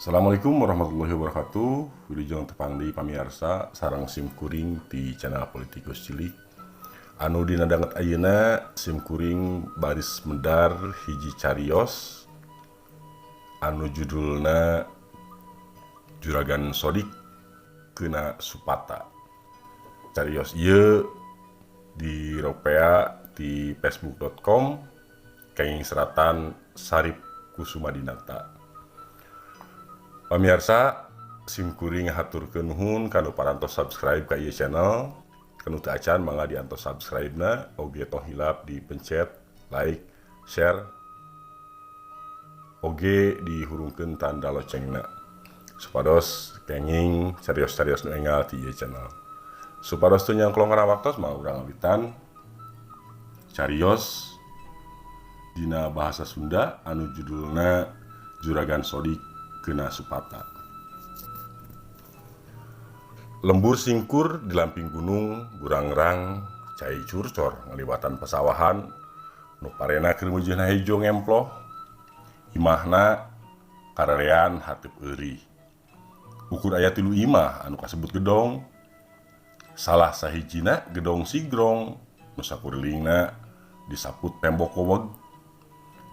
Assalamualaikum warahmatullahi wabarakatuh. Wilujeng tepang deui pamiarsa sareng sim kuring di channel Politikus Cilik. Anu dina danget ayeuna sim kuring baris medar hiji carios anu judulna Juragan Sodik Keuna Supata. Carios ieu diropea di facebook.com kenging seratan Sarip Kusumadinata. Pamirsa, sim kuring haturkeun nuhun kanu parantos subscribe ka ieu channel. Kanu teu acan mangga diantos subscribe-na, oge tong hilap dipencet like, share, oge dihurungkeun tanda loncengna supados kenging carios-carios nu enggal ti ieu channel. Supados teu nyangklong kana waktos mah urang ngawitan carios dina bahasa Sunda anu judulna Juragan Sodik Keuna Supata. Lembur singkur di lamping gunung burangrang cai curcor ngaliwatan pasawahan nu parena keur meujeuhna hejo ngemploh imahna karerean hateup eurih. Ukur aya tilu imah anu kasebut gedong, salah sahijina gedong sigrong nu sakurilingna disaput tembok koweg,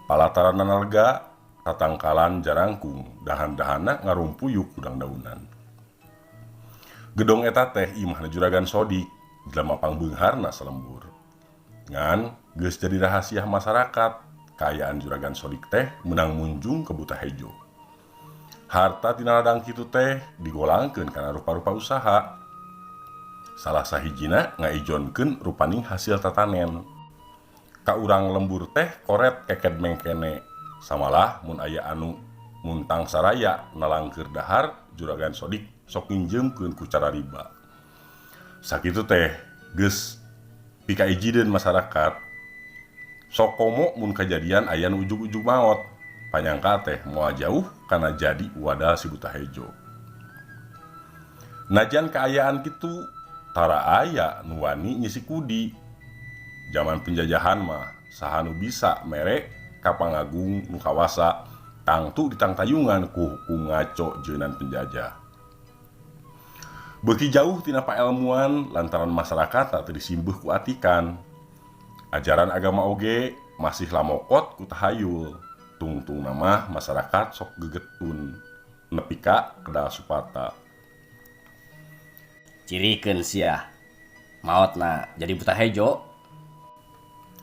palataranna lega, tatangkalan jarangkung, dahan-dahanna ngarumpuyuk hudang-daunan. Gedong eta teh imahna Juragan Sodik, jelema pangbeungharna salembur. Ngan geus jadi rahasia masyarakat, kaayaan Juragan Sodik teh meunang munjung ke buta hejo. Harta tina ladang kitu teh digolangkeun kana rupa-rupa usaha. Salah sahijina ngaijonkeun rupaning hasil tatanen. Ka urang lembur teh koret keked mengkene. Samalah mun aya anu muntang saraya nalangkeur dahar, Juragan Sodik sok nginjeumkeun ku cara riba. Sakitu teh geus pikaijideun masyarakat. Sok komo mun kajadian aya nu ujug-ujug maot, panyangka teh moal jauh kana jadi wadal si buta hejo. Najan kaayaan kitu tara aya nu wani nyisi kudi. Zaman penjajahan mah saha nu bisa mere ka pangagung nu kawasa tangtu ditangtayungan ku hukum ngaco jeunan penjajah. Beuki jauh tina paelmuan lantaran masyarakat teu disimbeuh ku atikan. Ajaran agama oge masih lamokot ku tahayul. Tungtung nama masyarakat sok gegetun nepi ka kedal Supata. Cirikeun sia. Maotna jadi buta hejo.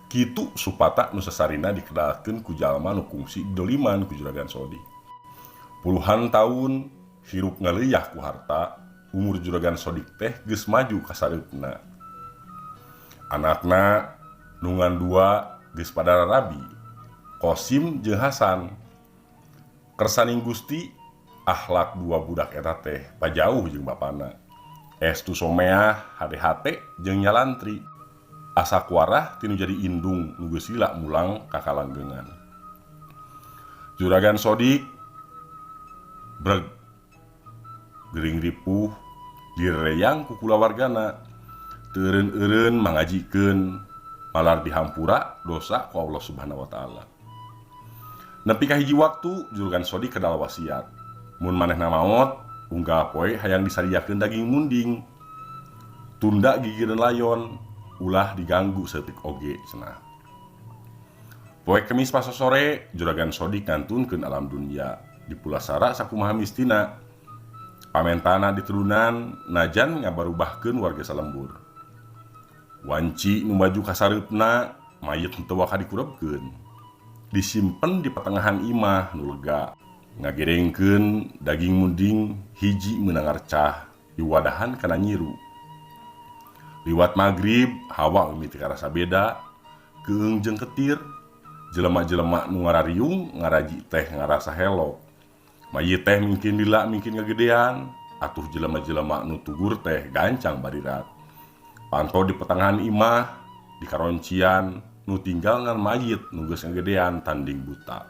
Kitu Supata nu sasarina dikedalkeun ku jalma nu kungsi didoliman ku Juragan Sodik. Puluhan tahun hirup ngaleuyak ku harta, umur Juragan Sodik teh geus maju ka sareupna. Anakna nu ngan dua geus pada rarabi, Kosim jeung Hasan. Kersaning Gusti, akhlak dua budak eta teh pajauh jeung bapana. Estu someah, hade-hate jeung nyalantri. Asa kuarah tinu jadi indung nu geus lila mulang ka kalanggengan. Juragan Sodik breg gering ripuh direyang ku kulawargana, teu eureun-eureun mangajikeun malar dihampura dosa ku Allah Subhanahu wa taala. Nepi ka hiji waktu Juragan Sodik kedal wasiat, mun manehna maot unggal poe hayang disadiakeun daging munding, tunda gigireun layon, ulah diganggu saeutik oge cenah. Poe Kemis pasosore Juragan Sodik ngantunkeun alam dunya dipulasara sakumaha mistina. Pamentana diterunan najan ngabarubahkeun warga salembur. Wanci nu maju ka sareupna mayit henteu waka dikurebkeun. Disimpen di patengahan imah nu lega. Ngagerengkeun daging munding hiji meunang ngarcah diwadahan kana nyiru. Liwat magrib hawa mimiti karasa beda, keung jeung ketir. Jelema-jelema nu ngarariung ngaraji teh ngarasa helok. Mayit teh mungkin lila mungkin ngagedean, atuh jelema-jelema nu tugur teh gancang barirat. Panto di petengahan imah di karoncian nu tinggal ngan mayit nu geus ngagedean tanding buta.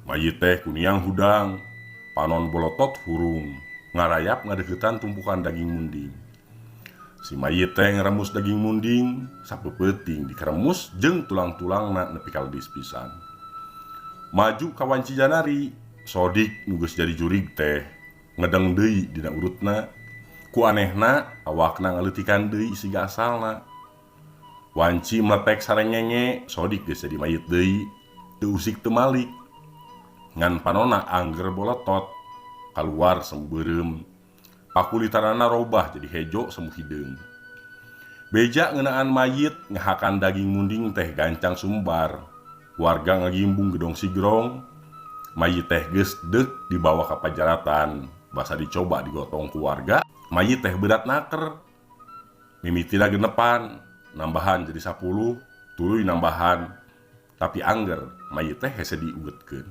Mayit teh kuniang hudang, panon bolotot hurung, ngarayap ngadeuketan tumpukan daging munding. Si mayit teh ngeremus daging munding sapeupeting dikeremus jeung tulang-tulangna nepi ka ledis pisan. Maju ka wanci janari, Sodik nu geus jadi jurig teh ngedeng deui dina urutna. Ku anehna awakna ngaleutikan deui siga asalna. Wanci meletek sarengenge, Sodik geus jadi mayit deui, teu usik teu malik. Ngan panona angger bolotot, kaluar semu beureum. Pakulitanana robah jadi hejo semu hideung. Beja ngeunaan mayit ngahakan daging munding teh gancang sumbar. Warga ngagimbung gedong sigrong, mayit teh geus deuk dibawa ka pajaratan, basa dicoba digotong ku warga, mayit teh berat naker. Mimitina genepan, nambahan jadi 10, tuluy nambahan, tapi angger mayit teh hese diugetkeun.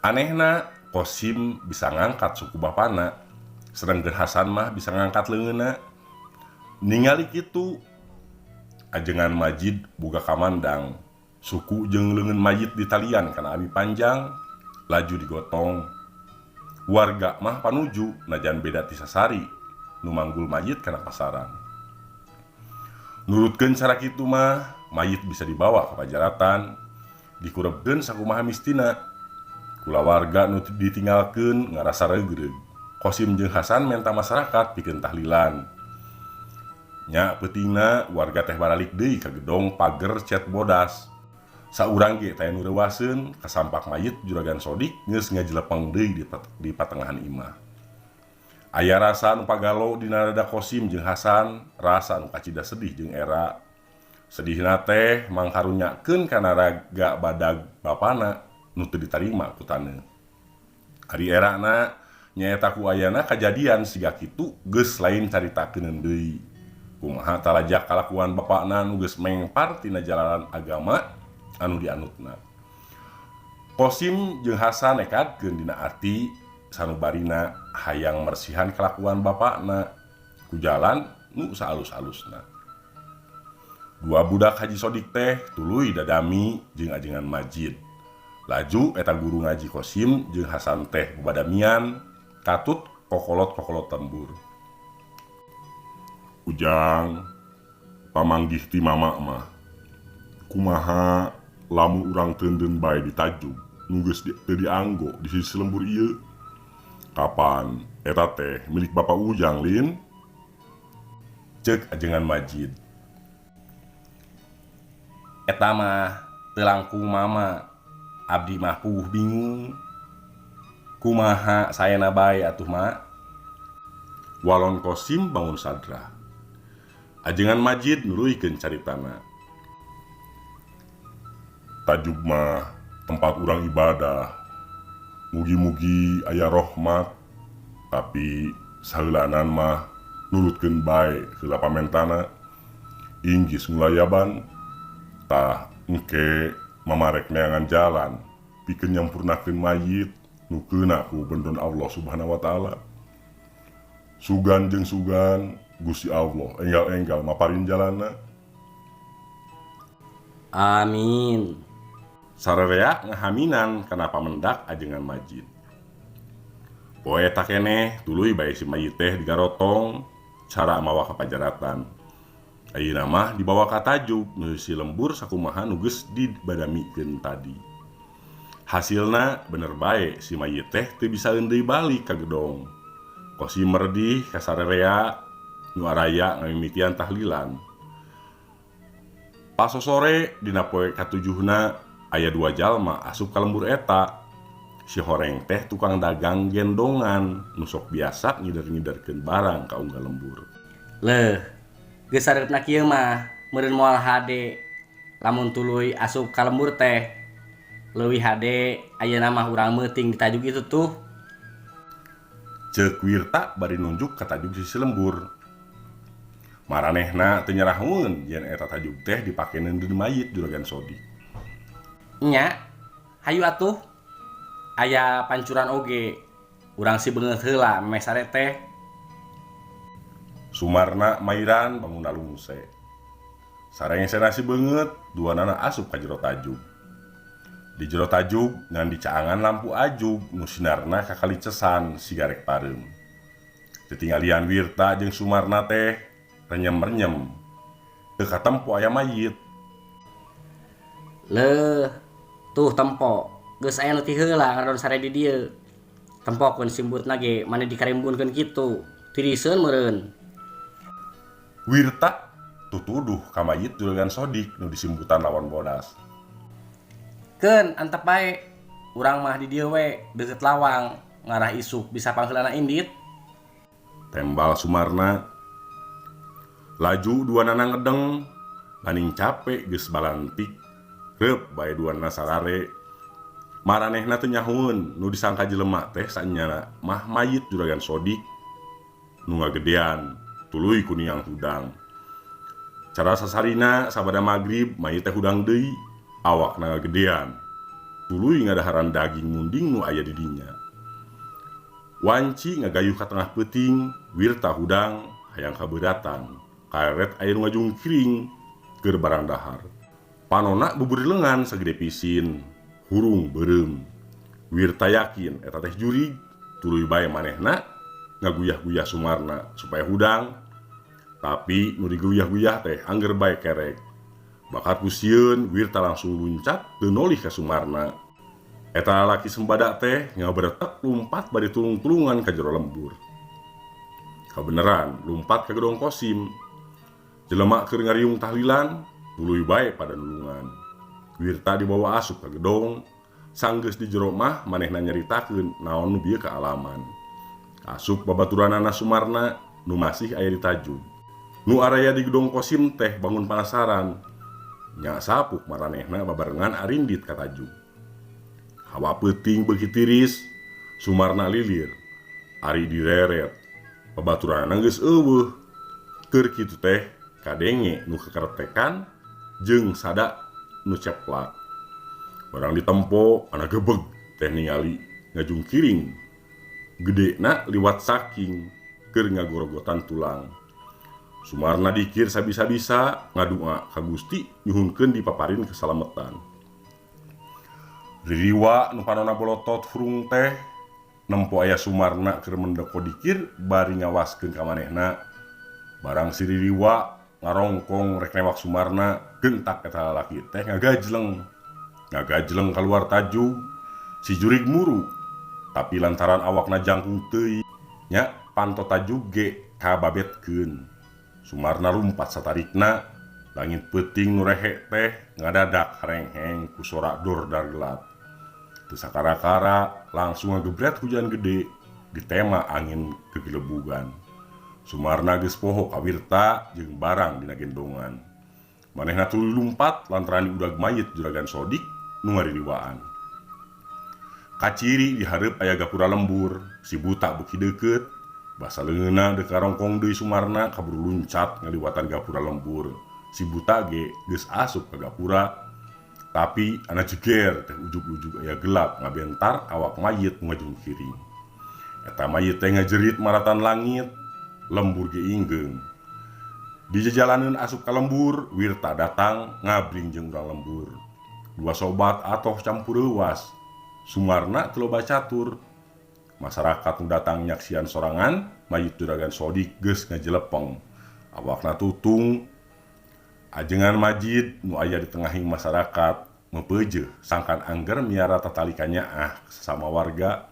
Anehna Kosim bisa ngangkat suku bapana, sedangkan Hasan mah bisa ngangkat leungeunna. Ningali kitu ajengan Majid boga kamandang, suku jeung leungeun mayit ditalian kana abi panjang, laju digotong. Warga mah panuju najan beda ti sasari nu manggul mayit kana pasaran. Nurutkeun cara kitu mah mayit bisa dibawa ka pajaratan, dikurebkeun sakumaha mistina. Kulawarga nu ditinggalkeun ngarasa reugreug. Kosim jeung Hasan menta masyarakat pikeun tahlilan. Nya peutingna warga teh baralik deui ka gedong pager cet bodas. Saurang ge taya nu reuwaseun kasampak mayit Juragan Sodik geus ngajelepeng deui di patengahan imah. Aya rasa nu pagalo dina dada Kosim jeung Hasan, rasa nu kacida sedih jeung era. Sedihna teh mangkarunyakeun kana raga badag bapana nu teu ditarima ku taneuh. Ari erana nyaeta ku ayana kajadian siga kitu geus lain caritakeun deui. Kumaha talajak kalakuan bapakna nu geus mengpar tina jalanan agama anu dianutna. Kosim jeung Hasan nekadkeun dina ati sanubarina hayang mersihan kalakuan bapakna ku jalan nu saalus-alusna. Dua budak Haji Sodik teh tuluy dadami jeung ajengan Majid. Laju eta guru ngaji Kosim jeung Hasan teh babadamian katut kokolot-kokolot lembur. Ujang pamanggih ti mama mah kumaha lamun urang teuntun bae ditajug nu geus teu dianggo di sisi lembur ieu. Kapan eta teh milik Bapak Ujang lin? Ceuk ajengan Majid. Eta mah teu langkung mama, abdi mah puguh bingung. Kumaha saena bae atuh ma? Walon Kosim bangun sadra. Ajengan Majid nuluykeun caritana. Tajug mah tempat urang ibadah. Mugi-mugi aya rahmat, tapi saheulanan mah nurutkeun bae heula pamentana. Inggis ngulayaban, tah engke mamarek neangan jalan pikeun nyampurnakeun mayit nu keuna ku bendon Allah Subhanahu wa taala. Sugan jeung sugan Gusti Allah enggal-enggal maparin jalanna. Amin. Sararea ngahaminan kana pamendak ajengan Majid. Poe eta keneh tuluy bae si mayit teh digarotong cara mawa ka pajaratan. Ayeuna mah dibawa ka tajug nu si lembur sakumaha nu geus dibadamikeun tadi. Hasilna bener bae si mayit teh teu bisa deui balik ka gedong. Kosim meredih ka sararea nu araya ngamimitian tahlilan. Pasosore dina poe katujuhna aya dua jalma asup ka lembur eta. Si horeng teh tukang dagang gendongan nu sok biasa ngider-ngiderkeun barang ka unggal lembur. Leuh, geus sareupna kieu mah meureun moal hade lamun tuluy asup ka lembur teh. Leuwih hade ayeuna mah urang meuting di tajug itu tuh. Ceuk Wirta bari nunjuk ka tajug sisi lembur. Maranehna teu nyaraheun yen eta tajug teh dipake neundeun mayit Juragan Sodik. Nya, hayu atuh. Aya pancuran oge. Urang si beungeut heula memeh sare teh. Sumarna mairan bangun lungse. Sarengsena si beungeut duanana asup ka jero tajug. Di jero tajug ngan dicaangan lampu ajug nu sinarna kakalicesan sigarek pareum. Tetinggalian Wirta jeung Sumarna teh renyem-renyem. Teu katempo aya mayit. Leuh, tuh tempo. Geus aya nu ti heula ngadon sare di dieu. Tempokeun simbutna ge mani dikarimbunkeun kitu. Tiriseun meureun. Wirta tutuduh ka mayit Juragan Sodik nu disimbutan lawan bodas. Keun antep bae. Urang mah di dieu we deukeut lawang ngarah isuk bisa pangheulana indit. Tembal Sumarna. Laju duanana ngedeng maning cape geus balantik reup bae duanana sarare. Maranehna teu nyahoeun nu disangka jelema teh sanyana mah mayit Juragan Sodik nu ngagedean tuluy kuniang hudang. Cara sasarina sabada magrib mayit teh hudang deui awakna ngagedean tuluy ngadaharan daging munding nu aya di dinya. Wanci ngagayuh ka tengah peuting Wirta hudang hayang kabeuratan kareret aya nu ngajungkiring keur barang dahar. Panona bubur lengan sagede pisin hurung beureum. Wirta yakin eta teh jurig tuluy bae manehna ngaguyah-guyah Sumarna supaya hudang. Tapi nu diguyah-guyah teh angger bae kerek. Bakat ku sieun Wirta langsung luncat teu nolih ka Sumarna. Eta lalaki sembada teh ngaberetek lumpat bari tulung-tulungan ka jero lembur. Kabeneran lumpat ka gedong Kosim. Jelema keur ngariung tahlilan tuluy bae pada nulungan. Wirta dibawa asup ka gedong, sanggeus di jero mah manehna nyaritakeun naon nu bieu kaalaman. Asup babaturanana Sumarna nu masih aya di tajug. Nu araya di gedong Kosim teh bangun panasaran. Nya sapuk maranehna babarengan arindit ka tajug. Hawa peuting beuki tiris, Sumarna lilir, ari direret. Babaturanana geus eueuh. Keur kitu teh kadenge nu kekertekan jeung sada nu ceplak. Barang ditempo ana gebeg teh ningali ngajungkiring gedena liwat saking keur ngagorogotan tulang. Sumarna dikir sabisa-bisa ngadua ka Gusti nyuhunkeun dipaparin kesalametan. Ririwa nu panona bolotot hurung teh nempo aya Sumarna keur mendeko dikir bari ngawaskeun ka manehna. Barang si Ririwa ngarongkong rek newak Sumarna gentak eta lalaki teh ngagajleng. Ngagajleng kaluar tajug si jurig muru. Tapi lantaran awakna jangkung teuing nya panto tajug ge kababetkeun. Sumarna lumpat satarikna langit peuting nu rehe teh ngadadak harengheng ku sora dor dar gelap. Teu sakara-kara langsung ngagebret hujan gede ditema angin gegelebugan. Sumarna geus poho ka Wirta jeung barang dina gendongan. Manehna tuluy lumpat lantaran diudag mayit Juragan Sodik nu ngaririwaan. Kaciri di hareup aya gapura lembur, si buta beuki deukeut. Basa leungeunna deuk ngarongkong deui Sumarna kaburu luncat ngaliwatan gapura lembur. Si buta ge geus asup ka gapura. Tapi ana jeger teh ujug-ujug aya gelap ngabentar awak mayit nu ngajungkiring. Eta mayit teh ngajerit maratan langit, lembur ge inggeung. Di jejalaneun asup ka lembur, Wirta datang ngabring jeung urang lembur. Dua sobat atoh campur leuwas. Sumarna teu loba catur. Masyarakat nu datang nyaksian sorangan, mayit Juragan Sodik geus ngajelepeng. Awakna tutung. Ajengan majid nu aya di tengahing masyarakat meupeujeuh sangkan angger miara tatali kanyaah sesama warga.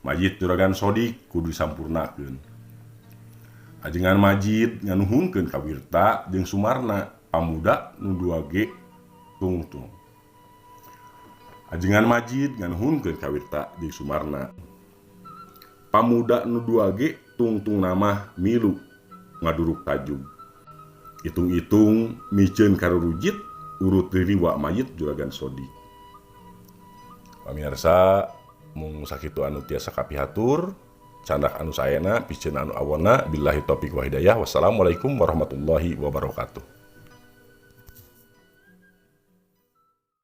Mayit Juragan Sodik kudu disampurnakeun. Ajengan majid nganuhunkeun ka Wirta jeung Sumarna pamuda nu dua ge tungtung. Ajengan majid nganuhunkeun ka Wirta jeung Sumarna. Pamuda nu dua ge tungtung namah milu ngaduruk tajug. Hitung-hitung miceun karurujit urut ririwa mayit Juragan Sodik. Pamirsa, mung sakitu anu tiasa kapihatur, candak anu saena piceun anu awona, billahi taufik wa hidayah. Wassalamualaikum warahmatullahi wabarakatuh.